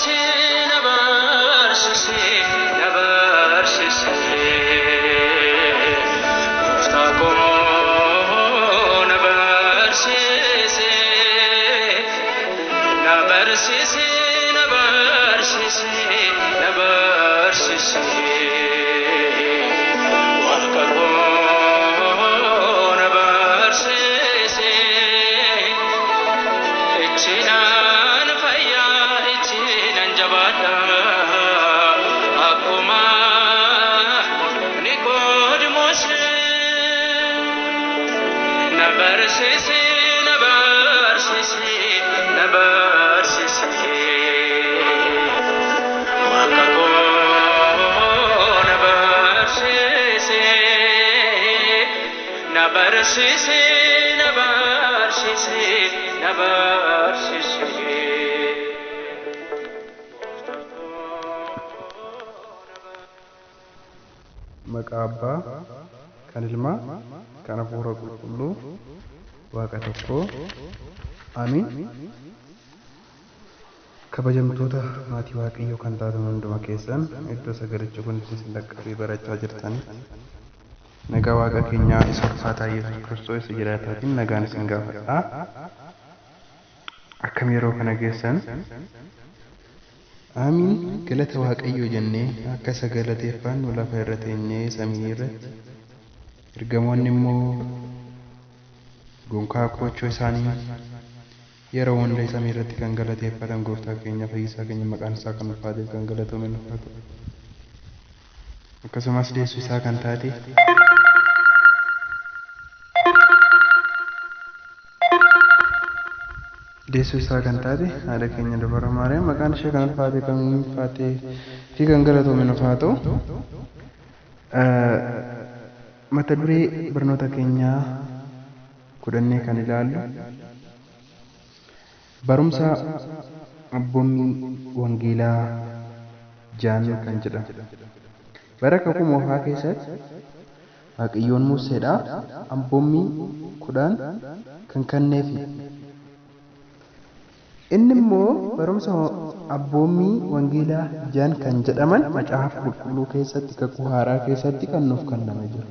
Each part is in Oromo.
barsiise na barsiise na barsiise gooftaa koo na barsiise na barsiise na barsiise na barsiise waaqa koo na barsiise ichinaan fayyaa ichinan jabaadha akkuma Niqoodimoos na barsiise na barsiise na barsiise waaqa koo na barsiise na barsiise na barsiise na barsiise. Maqaa Abbaa, kan Ilmaa, kan Hafuura Qulqulluu, Waaqa tokkoo. Amiin. Kabajamtoota maatii Waaqayyoo kan taatan hunduma keessan iddoo sagalichi kun isin dhaqqabee barachaa jirtan nagaa Waaqa keenyaa isa ulfaataa Yesuus Kiristoos isa jiraataatiin nagaan isin gaafadha. Akkam yeroo kana geessan? Amiin. Galata Waaqayyoo jennee akka isa galateeffannu lafa irra teenyee samii irratti ergamoonni immoo gonkaa koochoo isaanii yeroo hunda samii irratti kan galateeffatan gooftaa keenya fayyisaa keenya maqaan isaa kan ulfaateef kan galatoome nuuf haa ta'u. Akkasumas deessuu isaa kan taate deessuu isaa kan taate haadha keenya dubara Maariyaam maqaan ishee kan ulfaate kan ulfaatee fi kan galatoome nuuf haa ta'u. Mata duree barnoota keenyaa kudhannee kan ilaallu barumsa abboommii wangeelaa jaan kan jedhamu. Bara kakuu moofaa keessatti Waaqayyoon Museedhaaf abboommii 10 kan kenneefi. Inni immoo barumsa abboommii wangeelaa jaan kan jedhaman macaafa qulqulluu keessatti kakuu haaraa keessatti kan nuuf kenname jiru.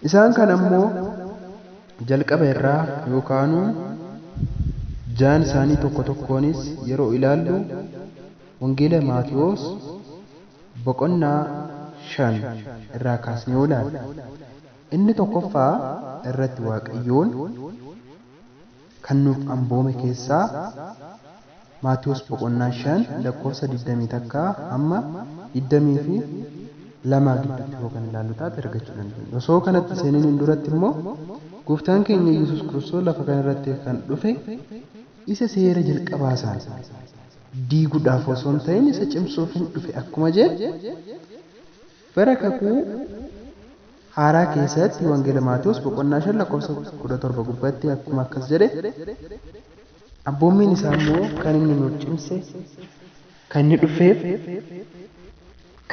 Isaan kan ammoo jalqaba irraa yookaanuu jaan isaanii tokko tokkoonis yeroo ilaallu wangeela Maatiyoos boqonnaa 5 irraa kaasnee ilaalla. Inni tokkoffaa irratti Waaqayyoon kan nuuf amboome keessaa Maatiyoos boqonnaa 5 lakkoofsa 21 hamma 22 gidduutti yoo kan ilaallu taate argachuu dandeenya. Osoo kanatti seeniin duratti immoo gooftaan keenya Yesuus Kiristoos lafa kanarratti kan dhufe isa seera jalqabaa isaan diiguudhaaf osoo hin ta'in isa cimsuuf hin dhufe akkuma jedhe bara kakuu haaraa keessatti wangeela Maatiyoos boqonnaa 5 lakkoofsa 17 gubbaatti akkuma akkas jedhe abboommiin isaa immoo kan inni nuuf cimse kan inni dhufeef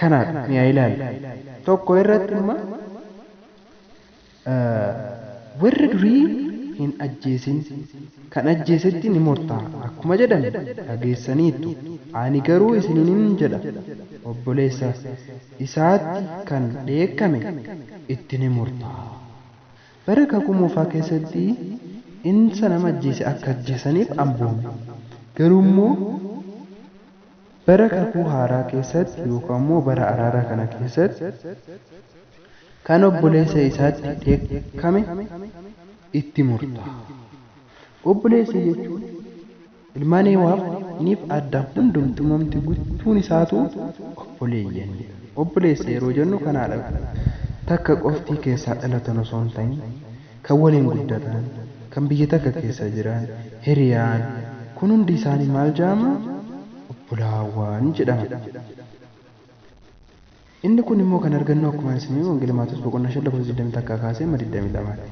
kanaadha ni ilaalla. Tokko irratti immoo warra durii hin ajjeesin kan ajjeesetti ni murtaa'a akkuma jedhame dhageessaniittu. Ani garuu isiniin jedha obboleessa isaatti kan dheekkame itti ni murtaa'a. Bara kakuu moofaa keessatti insa nama ajjeese akka ajjeesaniif amboome. Garuu immoo bara kakuu haaraa keessatti yookaan immoo bara araaraa kana keessatti kan obboleessa isaatti dheekkame itti murtaa'a. Obboleessa jechuun ilmaan Hewaaniif Addaam hundumti uumamti guutuun isaatu obboleeyyan. Obboleessa yeroo jennu kanaadha. Takka qofti keessaa dhalatan osoo hin ta'in kan waliin guddatan, kan biyya takka keessa jiran, hiriyaan kun hundi isaanii maal jedhama? Obbolaawwan jedhama. Inni kun immoo kan argannu akkuma isin wangeela Maatiyoos boqonnaa 5 lakkoofsa 21 kaasee hamma 22.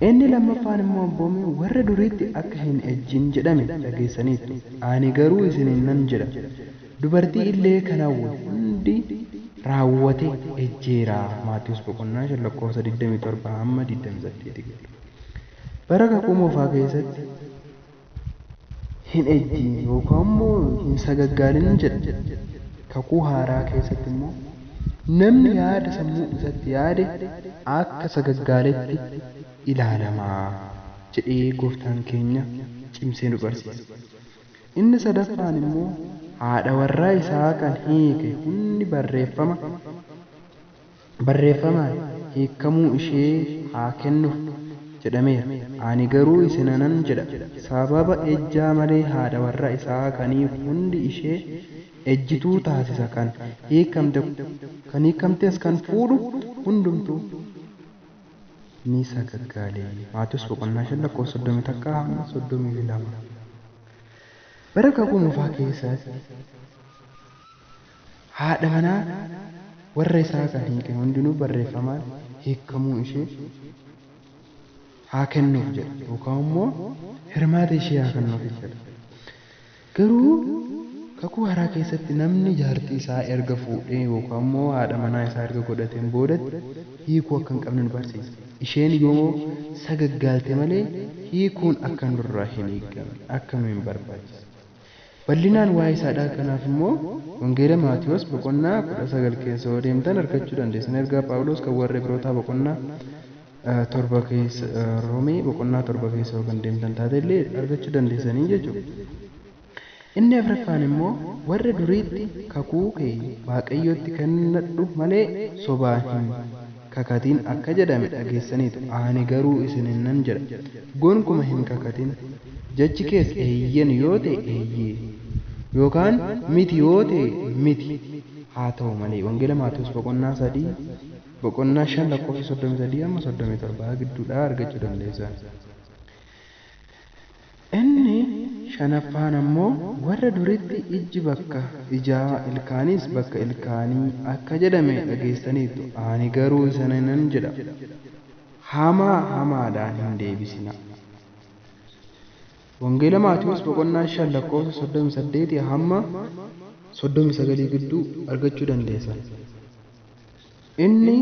Inni lammaffaan immoo abboommii warra duriitti akka hin ejjin jedhame dhageessaniittu. Ani garuu isiniin nan jedha. Dubartii illee kan hawwe hundi raawwate ejjeera. Maatiyoos boqonnaa 5 lakkoofsa 27 hamma 28 galu. Bara kakuu moofaa keessatti Hin ejjiin yookaan immoo hin sagaggaalin jedha. Kakuu haaraa keessatti immoo namni yaada sammuu isaatti yaade akka sagaggaaletti ilaalamaa jedhee gooftaan keenya cimsee nu barsiisa. Inni sadaffaan immoo haadha warraa isaa kan hiike hundi barreeffamaan hiikamuu ishee haa kennuuf jedhameera. Ani garuu isiniinan jedha, sababa ejjaa malee haadha warraa isaa kan hiiku hundi ishee ejjituu taasisa. Kan hiikamtes kan fuudhu hundumtuu ni sagaggaalee. Maatewos boqonnaa 5 lakkoofsa 31 hamma 32. Bara kakuu moofaa keessatti haadha manaa warra isaa kan hiike hundinuu barreeffamaan hiikamuu ishee haa kennuuf jedha yookaan immoo hirmaata ishee haa kennuuf jedha. Garuu kakuu haaraa keessatti namni jaartii isaa erga fuudhee yookaan immoo haadha manaa isaa erga godhateen boodatti hiikuu akka hin qabne nu barsiisa. Isheen yoo sagaggaalte malee hiikuun akka nurraa hin eegamne, akka nu hin barbaachise. Bal'inaan waa'ee isaadhaa kanaaf immoo Wangeela Maatewos boqonnaa 19 keessa yoo deemtan argachuu dandeessan. Ergaa Phaawulos kan warra Ibrootaa boqonnaa 7 keessa, Roomee boqonnaa 7 keessa yoo kan deemtan taate illee argachuu dandeessanii jechuudha. Inni afraffaan immoo warra duriitti kakuu kee Waaqayyotti kennadhu malee sobaan hin kakatin akka jedhame dhageessaniitu. Ani garuu isiniinan jedha, gonkuma hin kakatin. Jechi kees eeyyeen yoo ta'e eeyyee, yookaan miti yoo ta'e miti haa ta'u malee. Wangeela Maatewos boqonnaa 3 boqonnaa 5 lakkoofsa 33 hamma 37 gidduudhaa argachuu dandeessan. Inni shanaffaan ammoo warra duritti ijji bakka ijaa ilkaanis bakka ilkaanii akka jedhame dhageessaniitu. Ani garuu isiniinan jedha, hamaa hamaadhaan hin deebisina. Wangeela Maatewos boqonnaa 5 lakkoofsa 38 hamma 39 gidduu argachuu dandeessan. Inni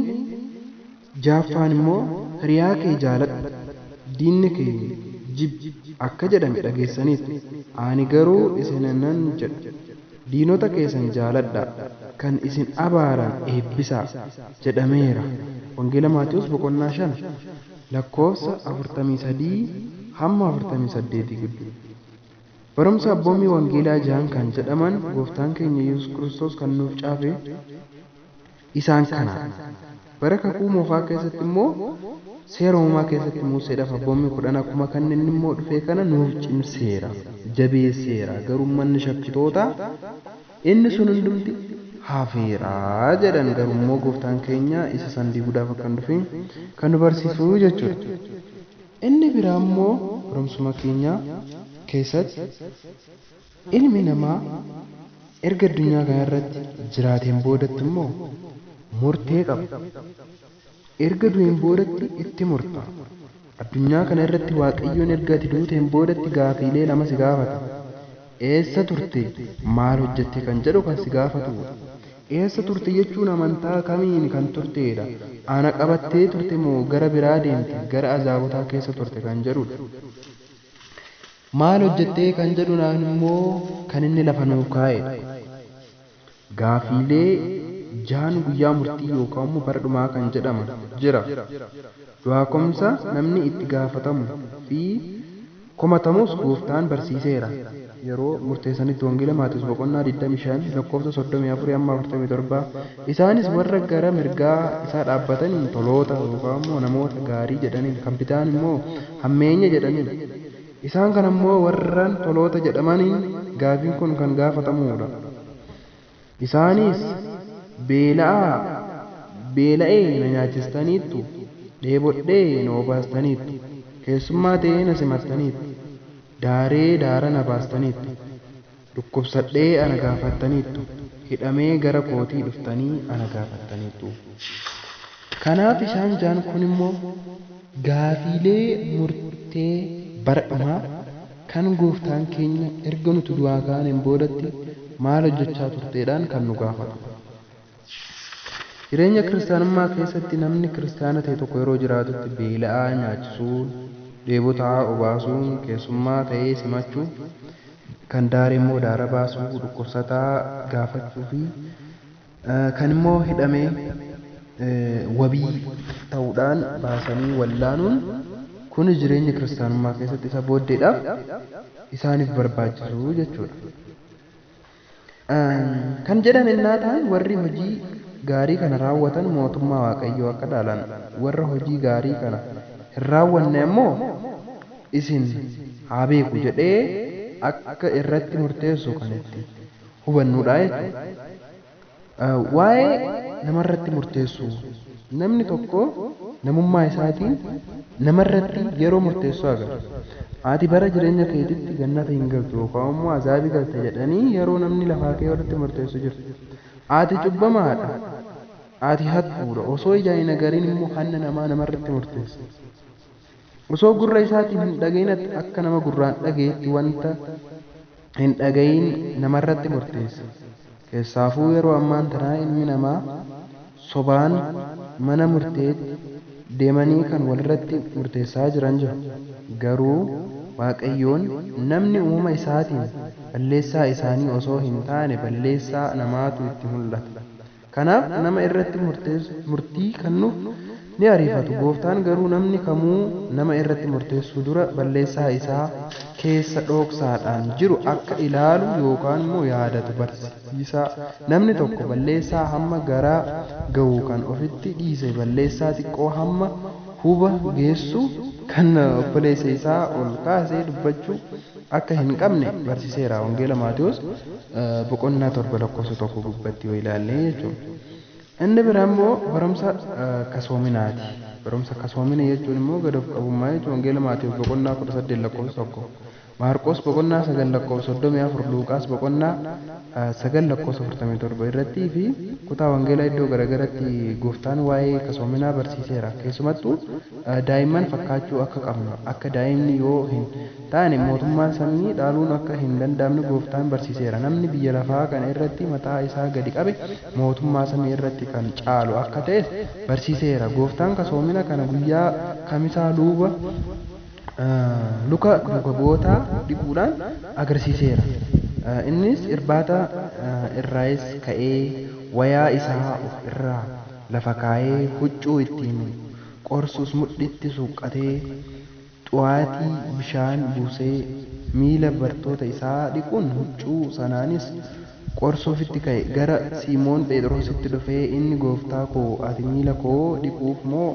jaaffaan immoo hiriyaa kee jaaladhu, diinni kee jibbi akka jedhame dhageessaniitu. Ani garuu isiniinan jedha, diinota keessan jaaladhaa, kan isin abaaran eebbisaa jedhameera. Wangeela Maatewos boqonnaa 5 lakkoofsa 43 hamma 48 gidduu. Barumsa abboommii wangeelaa jahan kan jedhaman gooftaan keenya Yesuus Kiristoos kan nuuf caafe isaan kana. Bara kakuu moofaa keessatti immoo seera uumamaa keessatti Museedhaaf abboommii 10 akkuma kan inni immoo dhufee kana nuuf cimseera, jabeesseera. Garuu manni shakkitoota inni sun hundumti hafeera jedhan. Garuu immoo gooftaan keenya isa san diiguudhaaf akka hin dhufin kan nu barsiisu jechuudha. Inni biraa immoo barumsuma keenya keessatti ilmi namaa erga addunyaa kana irratti jiraateen boodatti immoo murtee qaba. Erga du'een boodatti itti murta. Addunyaa kana irratti Waaqayyoon erga ati duuteen boodatti gaafiilee lama si gaafata. Eessa turte? Maal hojjette? Kan jedhu kan si gaafatudha. Eessa turte jechuun amantaa kamiin kan turtedha? Ana qabattee turte moo gara biraa deemte? Gara azaabotaa keessa turte kan jedhudha. Maal hojjettee kan jedhu naan immoo kan inni lafa nuuf kaa'edha. Gaafiilee jahan guyyaa murtii yookaan immoo bara dhumaa kan jedhaman jira. Du'aa komsa namni itti gaafatamu fi komatamus gooftaan barsiiseera. Yeroo murteessanitti Wangeela Maatewos boqonnaa 25 lakkoofsa 34 hamma 47. Isaanis warra gara mirgaa isaa dhaabbataniin toloota yookaan immoo namoota gaarii jedhaniin, kan bitaan immoo hammeenya jedhaniin. Isaan kan ammoo warraan toloota jedhamaniin gaafiin kun kan gaafatamudha. Isaanis beela'ee na nyaachistaniittu, dheebodhee na obaastaniittu, keessummaa ta'ee na simattaniittu, daaree daara na baastaniittu, dhukkubsadhee ana gaafattaniittu, hidhamee gara kootii dhuftanii ana gaafattaniittu. Kanaaf isaan jaan kun immoo gaafiilee murtee bara dhumaa kan gooftaan keenya erga nuti du'aa kaaneen boodatti maal hojjechaa turteedhaan kan nu gaafatu. Jireenya kiristaanummaa keessatti namni kiristaana ta'e tokko yeroo jiraatutti beela'aa nyaachisuun, dheebotaa obaasuun, keessummaa ta'ee simachuun, Kan daare immoo daara baasuu, dhukkubsataa gaafachuu fi kan immoo hidhamee wabii ta'uudhaan baasanii wallaanuun kun jireenya kiristaanummaa keessatti isa booddeedhaaf isaaniif barbaachisu jechuudha. Kan jedhan innaa ta'an warri hojii gaarii kana raawwatan mootummaa Waaqayyoo akka dhaalan, warra hojii gaarii kana hin raawwanne ammoo isin haa beeku jedhee akka irratti murteessu kan itti hubannudha jechuudha. Waa'ee namarratti murteessuu, namni tokko namummaa isaatiin namarratti yeroo murteessu agarra. Ati bara jireenya keetitti gannata hin galtu yookaan immoo azaabii galta jedhanii yeroo namni lafaa kee irratti murteessu jiru. Ati cubbamaadha, ati hattuudha, osoo ijaan hin agariin immoo hanna namaa namarratti murteessa. Osoo gurra isaatiin hin dhagahin akka nama gurraan dhagayetti wanta hin dhagahin namarratti murteessa. Keessaafuu yeroo ammaan tanaa ilmi namaa sobaan mana murteetti deemanii kan walirratti murteessaa jiran jiru. Garuu Waaqayyoon namni uumama isaatiin balleessaa isaanii osoo hin taane balleessaa namaatu itti mul'ata. Kanaaf nama irratti murtii kennuuf ni ariifatu. Gooftaan garuu namni kamuu nama irratti murteessuu dura balleessaa isaa keessa dhoksaadhaan jiru akka ilaalu yookaan immoo yaadatu barsiisa. Namni tokko balleessaa hamma garaa ga'u kan ofitti dhiise, balleessaa xiqqoo hamma huba geessu kan obboleessa isaa ol kaasee dubbachuu akka hin qabne barsiiseera. Wangeela Maatiyuus boqonnaa 7 lakkoofsa 1 gubbatti yoo ilaalle jechuudha. Inni biraa immoo barumsa kasoominaati. Barumsa kasoomina jechuun immoo gad of qabummaa jechuudha. Wangeela Maatiyuus boqonnaa 18 lakkoofsa 1, Maarqos boqonnaa 9 lakkoofsa 34, Luuqaas boqonnaa 9 lakkoofsa 47 irrattii fi kutaa wangeelaa iddoo garaagaratti gooftaan waa'ee kasoominaa barsiiseera. Keessumattuu daa'imman fakkaachuu akka qabnu, akka daa'imni yoo hin taane mootummaan samii dhaaluun akka hin danda'amne gooftaan barsiiseera. Namni biyya lafaa kana irratti mataa isaa gadi qabe mootummaa samii irratti kan caalu akka ta'es barsiiseera. Gooftaan kasoomina kana guyyaa kamisaa luuba luka duuka bu'ootaa dhiquudhaan agarsiiseera. Innis irbaata irraayis ka'ee wayaa isaa of irraa lafa kaa'ee huccuu ittiin qorsus mudhitti suuqqatee xuwaatii bishaan buusee miila bartoota isaa dhiquun huccuu sanaanis qorsuufitti ka'e. Gara Simoon Phexrositti dhufee inni, gooftaa koo, ati miila koo dhiquuf moo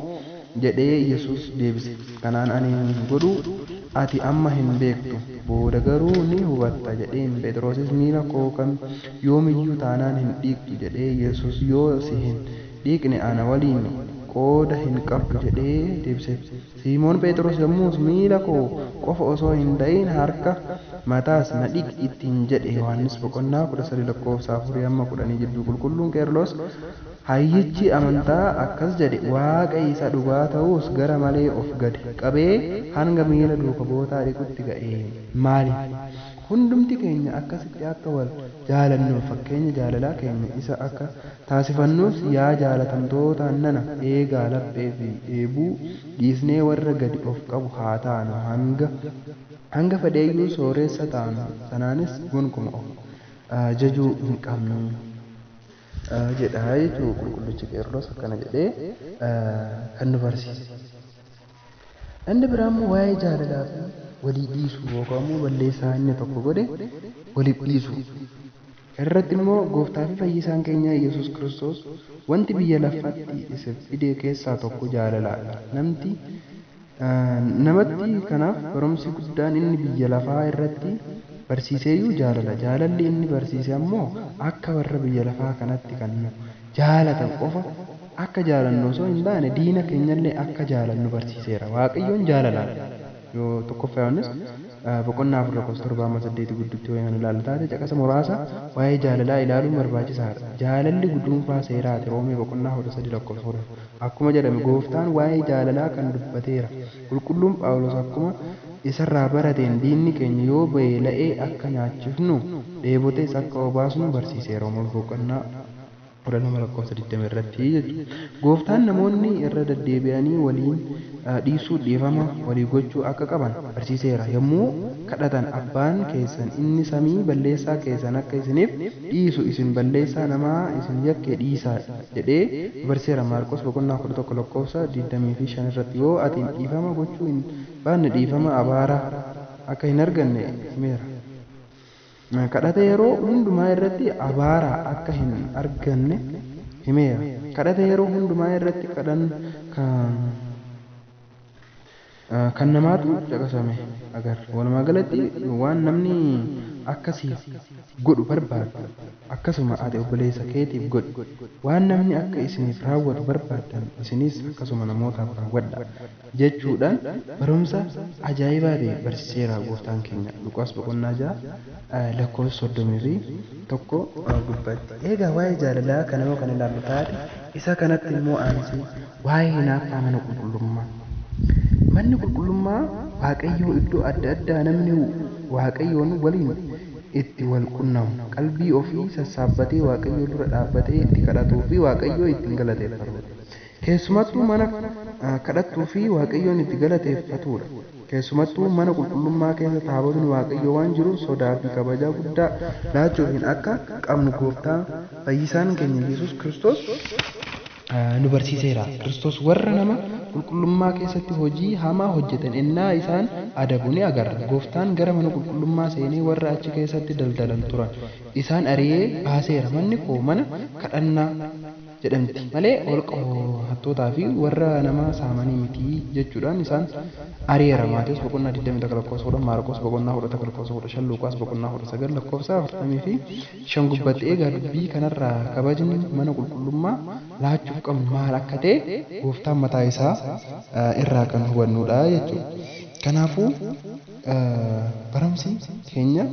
jedhee Yesuus deebise. Kanaan ani hin godhu ati amma hin beektu, booda garuu ni hubatta jedheen. Phexrosis miila koo kan yoomiyyuu taanaan hin dhiqxu jedhee Yesuus, yoo si hin dhiqne ana waliin qooda hin qabdu jedhee deebise. Simoon Phexros yommus miila koo qofa osoo hin ta'in harka mataas na dhiqi ittiin jedhe. Yohaannis boqonnaa 13 lakkoofsa 4 hamma 10 jidduu. Qulqulluun Qeerlos hayyichi amantaa akkas jedhe, Waaqa isa dhugaa ta'us gara malee of gadi qabee hanga miila duuka bu'ootaa dhiqutti ga'e. Maaliif? Hundumti keenya akkasitti akka wal jaalannuuf fakkeenya jaalalaa keenya isa akka taasifannuuf, yaa jaalatamtoota nana, eegaa laphee fi dheebuu dhiisnee warra gadi of qabu haa taanu. Hanga fedheeyyuu sooressa taanu sanaanis gonkumaa of jajuu hin qabnu jedha jechuudha. Qulqullichi Qeerlos akkana jedhee kan nu barsiise. Inni biraa immoo waa'ee jaalalaa fi walii dhiisuu yookaan immoo balleessaa inni tokko godhe waliif dhiisuu. Irratti immoo gooftaa fi fayyisaan keenya Yesuus Kiristoos wanti biyya lafaatti isa fide keessaa tokko jaalalaadha. Namatti kanaaf barumsi guddaan inni biyya lafaa irratti barsiiseeyyuu jaalala. Jaalalli inni barsiise ammoo akka warra biyya lafaa kanatti kan nu jaalatan qofa akka jaalannu osoo hin taane diina keenyallee akka jaalannu barsiiseera. Waaqayyoon jaalalaadha. Yoo tokkoffaa Yohaannis boqonnaa 4 lakkoofsa 7 amma 8 gidduutti yoo ilaallu taate caqasa muraasa waa'ee jaalalaa ilaaluun barbaachisaadha. Jaalalli guduunfaa seeraati. Roomee boqonnaa 13 lakkoofsa 10. Akkuma jedhame gooftaan waa'ee jaalalaa kan dubbateera. Qulqulluun Phaawulos akkuma isarraa barateen diinni keenya yoo beela'ee akka nyaachifnu, dheebotes akka obaasnu barsiiseera. Roomee boqonnaa 12 lakkoofsa 20 irratti jechuudha. Gooftaan namoonni irra deddeebi'anii waliin dhiisuu dhiifama walii gochuu akka qaban barsiiseera. Yommuu kadhatan abbaan keessan inni samii balleessaa keessan akka isiniif dhiisu isin balleessaa namaa isin yakke dhiisaa jedhee barsiiseera. Maarqos boqonnaa 11 lakkoofsa 25 irratti yoo ati dhiifama gochuu hin baanne dhiifama abaara akka hin arganne himeera. Kadhata yeroo hundumaa irratti abaara akka hin arganne himeera. Kadhata yeroo hundumaa irratti kadhan kan namaatu caqasame agarra. Walumaa galatti waan namni akkasiif godhu barbaadu akkasuma ati obboleessa keetiif godhi. Waan namni akka isiniif raawwatu barbaaddan isinis akkasuma namootaaf raawwadha jechuudhaan barumsa ajaa'ibaa ta'e barsiiseera gooftaan keenya. Luqaas boqonnaa 6 lakkoofsa 31 gubbaatti. Egaa waa'ee jaalalaa kana yoo kan ilaallu taate isa kanatti immoo aansee waa'ee hinaaffaa mana qulqullummaa. Manni qulqullummaa Waaqayyoo iddoo adda addaa namni Waaqayyoon waliin itti wal qunnamu qalbii ofii sassaabbatee Waaqayyoo dura dhaabbatee itti kadhatuu fi Waaqayyoo ittiin galateeffatudha. Keessumattuu mana kadhattuu fi Waaqayyoon itti galateeffatudha. Keessumattuu mana qulqullummaa keessa taabotni Waaqayyoo waan jiruuf sodaa fi kabajaa guddaa laachuufiin akka qabnu gooftaa fayyisaan keenya Yesuus Kiristoos nu barsiiseera. Kiristoos warra nama qulqullummaa keessatti hojii hamaa hojjetan ennaa isaan adabu ni agarra. Gooftaan gara mana qulqullummaa seenee warra achi keessatti daldalan turan isaan ari'ee baaseera. Manni koo mana kadhannaa jedhamti malee holqa hattootaa fi warra nama saamanii miti jechuudhaan isaan ari'eera. Maatewos boqonnaa 21 lakkoofsa 10, Maarqos boqonnaa 11 lakkoofsa 15, Luqaas boqonnaa 19 lakkoofsa 45 gubbaatti. Egaa dubbii kanarraa kabajni mana qulqullummaa laachuuf qabnu maal akka ta'e gooftaan mataa isaa irraa kan hubannudha jechuudha. Kanaafuu barumsi keenya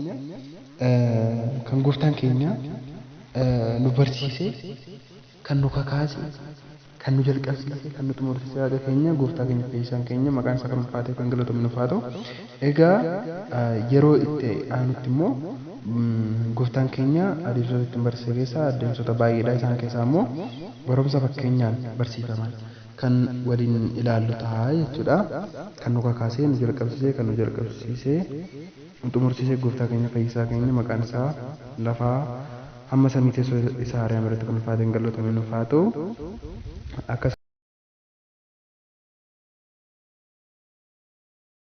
kan gooftaan keenya nu barsiise, kan nu kakaase, kan nu jalqabsiise, kan nu xumursiise Waaqa keenya gooftaa keenya fayyisaan keenya maqaan isaa kan ulfaatee kan galatoomnu nuuf haa ta'u. Egaa yeroo itti aanutti immoo gooftaan keenya adeemsota ittiin barsiise keessaa adeemsota baay'eedha. Isaan keessaa immoo barumsa fakkeenyaan barsiifaman kan waliin ilaallu ta'a jechuudha. Kan nu kakaasee, nu jalqabsiisee, kan nu jalqabsiisee, nu xumursiisee gooftaa keenya fayyisaa keenya maqaan isaa lafaa hamma samii teessoo isaa ari'aa irratti kan ulfaatee hin galatoomne nuuf haa ta'u. Akkas